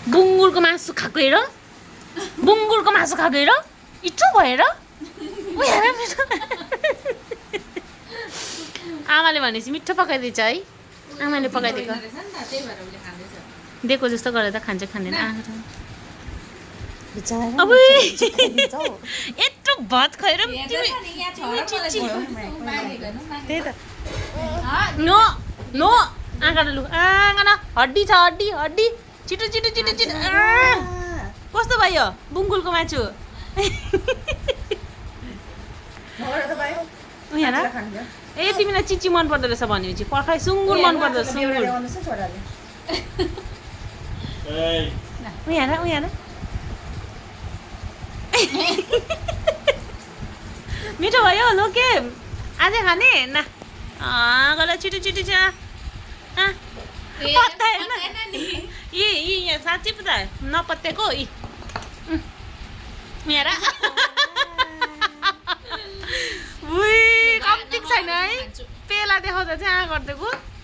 बुङ्गुरको मासु खाएको हेर बुङ्गुरको मासु खाएको हेर इच्छो भएर आमाले भनेपछि मिठो पकाइदिन्छ है आमाले पकाइदिएको दिएको जस्तो गरेर त खान्छ खाँदैन अब यत्रो भात खाएर त्यही त नो नो आँगा लु आँगा हड्डी छ हड्डी हड्डी छिटो छिटो छिटो छिटो कस्तो भयो बुङ्गुलको मासु हेर ए तिमीलाई चिची मन पर्दो रहेछ भनेपछि पर्खाइ सुँगुर मन पर्दो सुँगुर हेर हेर मिठो भयो लोके आज खाने न गला छिटो छिटो छ पत्ता हेर्न यी यहाँ साँच्चै पो त नपत्याएको यी हेर कम्ती छैन है पेला देखाउँदा चाहिँ गरिदिएको